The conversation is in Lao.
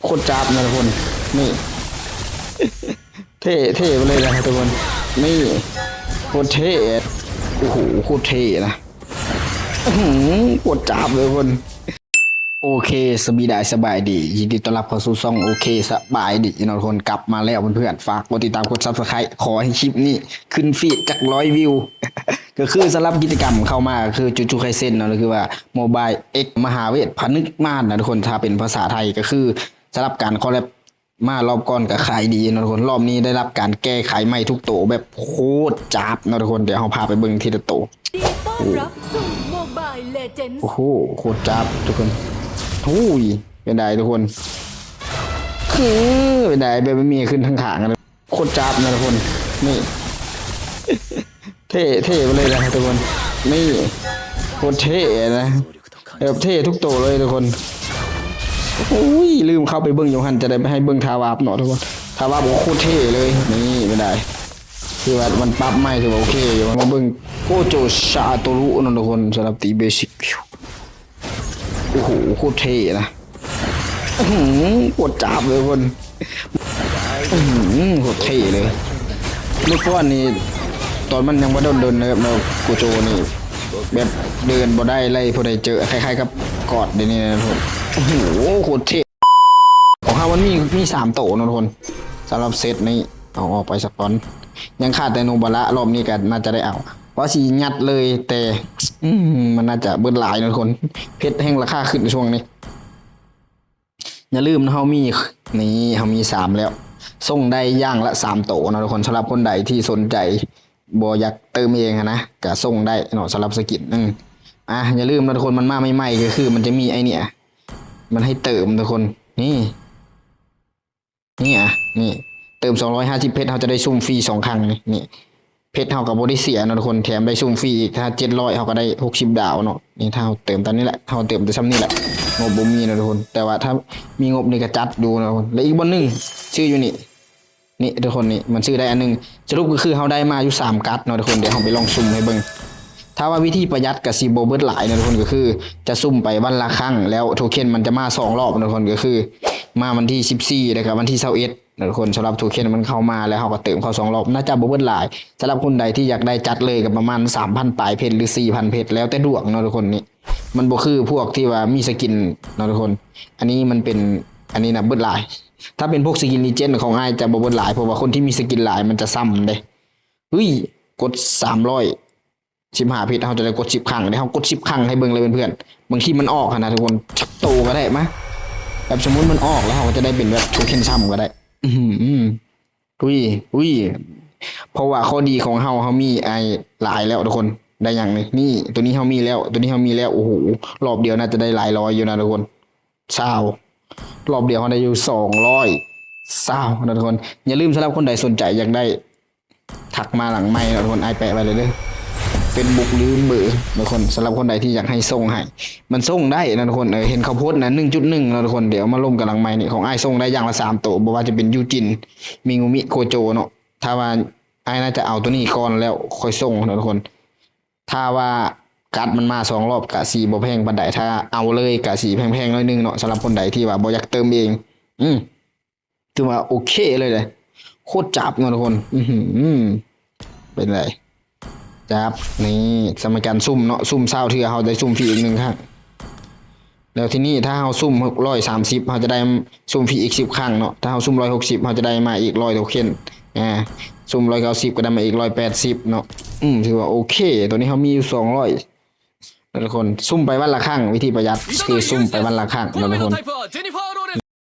ໂຄດຈັບນະທຸກຄົນ ນີ້ ເທ່ ເທ່ໄປເລີຍນະທຸກຄົນ ນີ້ ໂຄດເທ່ ໂອ້ໂຫ ໂຄດເທ່ນະ ອືຫື ໂຄດຈັບເລີຍທຸກຄົນ. ໂອເຄ ສະບາຍດີ ສະບາຍດີ ຍິນດີຕ້ອນຮັບເຂົ້າສູ່ຊ່ອງ ໂອເຄ ສະບາຍດີເນາະທຸກຄົນ ກັບມາແລ້ວເພື່ອນໆ ຝາກກົດຕິດຕາມ ກົດ Subscribe ຂໍໃຫ້ຄລິບນີ້ຂຶ້ນຟີດຈັກຮ້ອຍວິວ ກໍຄືສຳລັບກິດຈະກຳເຂົ້າມາ ກໍຄືຈູຈູໄຄເຊັນເນາະ ຫຼືວ່າ Mobile X ມະຫາເວດຜະນຶກມານນະທຸກຄົນ ຖ້າເປັນພາສາໄທ ກໍຄືສຳລັບການ collab ມາລອບກ່ອນກໍຂາຍດີເນາະທຸກຄົນ ລອບນີ້ໄດ້ຮັບການແກ້ໄຂໃໝ່ທຸກໂຕແບບໂຄດຈັບເນາະທຸກຄົນ ດຽວເຮົາພາໄປເບິ່ງທີລະໂຕ. ຍິນດີຕ້ອນຮັບສູ່ Mobile Legends ໂອ້ໂຫ ໂຄດຈັບທຸກຄົນ ໂອ້ຍ ເປັນໃດທຸກຄົນ ຄືເປັນໃດ ແບບມີຂຶ້ນທາງຂ້າງ ໂຄດຈັບນະທຸກຄົນ ນີ້ ເທ່ ເທ່ໄປເລີຍນະທຸກຄົນ ນີ້ ໂຄດເທ່ນະ ແບບເທ່ທຸກໂຕເລີຍທຸກຄົນ ໂອ້ຍ ລືມເຂົ້າໄປເບິ່ງຢູ່ຫັ້ນ ຈະໄດ້ໃຫ້ເບິ່ງທ່າວາບເນາະທຸກຄົນ ທ່າວາບກໍໂຄດເທ່ເລີຍ ນີ້ ເປັນໃດ ຄືວ່າມັນປັບໃໝ່ ຖືວ່າໂອເຄຢູ່ ມາເບິ່ງໂກໂຈຊາໂຕລຸເນາະທຸກຄົນ ສຳລັບຕີເບສິກ ໂອ້ໂຫ ໂຄດເທ່ນະ ອືຫື ໂຄດຈັບເລີຍທຸກຄົນ ອືຫື ໂຄດເທ່ເລີຍ ເມື່ອກ່ອນນີ້ ຕອນມັນຍັງບໍ່ດົນໆ ນະ ໂກໂຈນີ້ ແບບເດີນບໍ່ໄດ້ເລີຍ ຜູ້ໃດເຈີ ຄ້າຍໆກັບກອດດຽວນີ້ນະທຸກຄົນ ໂອ້ໂຫ ໂຄດເທ່ ຂອງເຮົາມັນມີ ມີສາມໂຕເນາະທຸກຄົນ ສຳລັບເຊັດນີ້ ເອົາອອກໄປສາກ່ອນ ຍັງຂາດແຕ່ໂນບາລະ ລອບນີ້ກໍໜ້າຈະໄດ້ເອົາ ວ່າຊິຍັດເລີຍ ແຕ່ ອືມ ມັນໜ້າຈະເບິດຫຼາຍເນາະທຸກຄົນ ເພັດແຮ່ງລາຄາຂຶ້ນຊ່ວງນີ້ ຢ່າລືມເນາະ ເຮົາມີ ນີ້ ເຮົາມີສາມແລ້ວ ສົ່ງໄດ້ຢ່າງລະສາມໂຕເນາະທຸກຄົນ ສຳລັບຄົນໃດທີ່ສົນໃຈ ບໍ່ຢາກເຕີມເອງຫັ້ນນະ ກະສົ່ງໄດ້ເນາະ ສຳລັບສະກິນ ອືມ ອ່າ ຢ່າລືມເນາະທຸກຄົນ ມັນມາໃໝ່ໆ ກໍຄືມັນຈະມີໄອ້ນີ້ ມັນໃຫ້ເຕີມທຸກຄົນ ນີ້ ນີ້ອະ ນີ້ ເຕີມສອງຮ້ອຍຫ້າສິບເພັດ ເຮົາຈະໄດ້ຊຸ່ມຟຣີສອງຄັ້ງນີ້ ນີ້ ເພັດເຮົາກໍບໍ່ໄດ້ເສຍເນາະທຸກຄົນ ແຖມໄດ້ຊຸ່ມຟຣີອີກ ຖ້າເຈັດຮ້ອຍ ເຮົາກໍໄດ້ຫົກສິບດາວເນາະ ນີ້ ຖ້າເຮົາເຕີມຕາມນີ້ແຫຼະ ເຮົາເຕີມແຕ່ຊ່ຳນີ້ແຫຼະ ງົບບໍ່ມີເນາະທຸກຄົນ ແຕ່ວ່າຖ້າມີງົບນີ້ກໍຈັດຢູ່ເນາະທຸກຄົນ ແລະ ອີກບ່ອນໜຶ່ງ ຊື້ຢູ່ນີ້ ນີ້ທຸກຄົນ ນີ້ ມັນຊື້ໄດ້ອັນໜຶ່ງ ສະຫຼຸບກໍຄືເຮົາໄດ້ມາຢູ່ສາມກັດເນາະທຸກຄົນ ດຽວເຮົາໄປລອງຊຸ່ມໃຫ້ເບິ່ງ ຖ້າວ່າວິທີປະຢັດກໍຊິບໍ່ເບິດຫຼາຍເນາະທຸກຄົນ ກໍຄືຈະຊຸ່ມໄປວັນລະຄັ້ງ ແລ້ວໂທເຄັນມັນຈະມາສອງລອບເນາະທຸກຄົນ ກໍຄືມາວັນທີສິບສີ່ ແລ້ວກໍວັນທີຊາວເອັດເນາະທຸກຄົນ ສຳລັບໂທເຄັນມັນເຂົ້າມາ ແລ້ວເຮົາກໍເຕີມເຂົ້າສອງລອບ ໜ້າຈະບໍ່ເບິດຫຼາຍ ສຳລັບຄົນໃດທີ່ຢາກໄດ້ຈັດເລີຍກໍປະມານສາມພັນປາຍເພັດ ຫຼື ສີ່ພັນເພັດ ແລ້ວແຕ່ດວງເນາະທຸກຄົນ ນີ້ ມັນບໍ່ຄືພວກທີ່ວ່າມີສະກິນເນາະທຸກຄົນ ອັນນີ້ມັນເປັນ ອັນນີ້ນະເບິດຫຼາຍ ຖ້າເປັນພວກສະກິນ Legend ຂອງອ້າຍຈະບໍ່ເບິດຫຼາຍ ເພາະວ່າຄົນທີ່ມີສະກິນຫຼາຍມັນຈະຊ້ຳເດ້ ເຮີ້ຍ ກົດສາມຮ້ອຍສິບຫ້າເພັດ ເຮົາຈະໄດ້ກົດສິບຄັ້ງເດ້ ເຮົາກົດສິບຄັ້ງໃຫ້ເບິ່ງເລີຍເພື່ອນໆ ບາງທີມັນອອກຫັ້ນນະທຸກຄົນ ຈັກໂຕກໍໄດ້ມາ ແບບສົມມຸດມັນອອກແລ້ວ ເຮົາກໍຈະໄດ້ເປັນແບບໂທເຄັນຊ້ຳກໍໄດ້ ອືຫື ອຸ້ຍ ອຸ້ຍ ເພາະວ່າຂໍ້ດີຂອງເຮົາ ເຮົາມີໄອ້ຫຼາຍແລ້ວທຸກຄົນ ໄດ້ຫຍັງນີ້ ນີ້ ໂຕນີ້ເຮົາມີແລ້ວ ໂຕນີ້ເຮົາມີແລ້ວ ໂອ້ໂຫ ລອບດຽວໜ້າຈະໄດ້ຫຼາຍຮ້ອຍຢູ່ນະທຸກຄົນ ຊາວ ລອບດຽວເຮົາໄດ້ຢູ່ສອງຮ້ອຍຊາວນະທຸກຄົນ ຢ່າລືມ ສຳລັບຄົນໃດສົນໃຈຢາກໄດ້ ທັກມາຫຼັງໄມເນາະທຸກຄົນ ອ້າຍແປະໄວ້ເລີຍເດີ Facebook ຫຼືເບີ ທຸກຄົນ ສຳລັບຄົນໃດທີ່ຢາກໃຫ້ສົ່ງໃຫ້ ມັນສົ່ງໄດ້ນະທຸກຄົນ ເອີ ເຫັນເຂົາໂພສນະ ໜຶ່ງຈຸດໜຶ່ງເນາະທຸກຄົນ ດຽວເອົາມາລົມກັນຫຼັງໄມນີ້ ຂອງອ້າຍສົ່ງໄດ້ຢ່າງລະສາມໂຕ ບໍ່ວ່າຈະເປັນຢູຈິນ ມິງຸມິ ໂກໂຈເນາະ ຖ້າວ່າອ້າຍໜ້າຈະເອົາໂຕນີ້ກ່ອນແລ້ວຄ່ອຍສົ່ງເນາະທຸກຄົນ ຖ້າວ່າກັດມັນມາສອງລອບກະຊິບໍ່ແພງປານໃດ ຖ້າເອົາເລີຍກະຊິແພງໆໜ້ອຍໜຶ່ງເນາະ ສຳລັບຄົນໃດທີ່ວ່າບໍ່ຢາກເຕີມເອງ ອືມ ຖືວ່າໂອເຄເລີຍເດ້ ໂຄດຈັບເນາະທຸກຄົນ ອືຫື ເປັນໃດ ຈັບ ນີ້ ສຳລັບການຊຸ່ມເນາະ ຊຸ່ມຊາວເທື່ອ ເຮົາໄດ້ຊຸ່ມຟຣີອີກໜຶ່ງຄັ້ງ ແລ້ວທີນີ້ຖ້າເຮົາຊຸ່ມຮ້ອຍສາມສິບ ເຮົາຈະໄດ້ຊຸ່ມຟຣີອີກສິບຄັ້ງເນາະ ຖ້າເຮົາຊຸ່ມຮ້ອຍຫົກສິບ ເຮົາຈະໄດ້ມາອີກຮ້ອຍໂທເຄັນ ອ່າ ຊຸ່ມຮ້ອຍເກົ້າສິບ ກໍໄດ້ມາອີກຮ້ອຍແປດສິບເນາະ ອືມ ຖືວ່າໂອເຄ ໂຕນີ້ເຮົາມີຢູ່ສອງຮ້ອຍ ທຸກຄົນ ຊຸ່ມໄປວັນລະຄັ້ງ ວິທີປະຢັດຄືຊຸ່ມໄປວັນລະຄັ້ງເນາະທຸກຄົນ.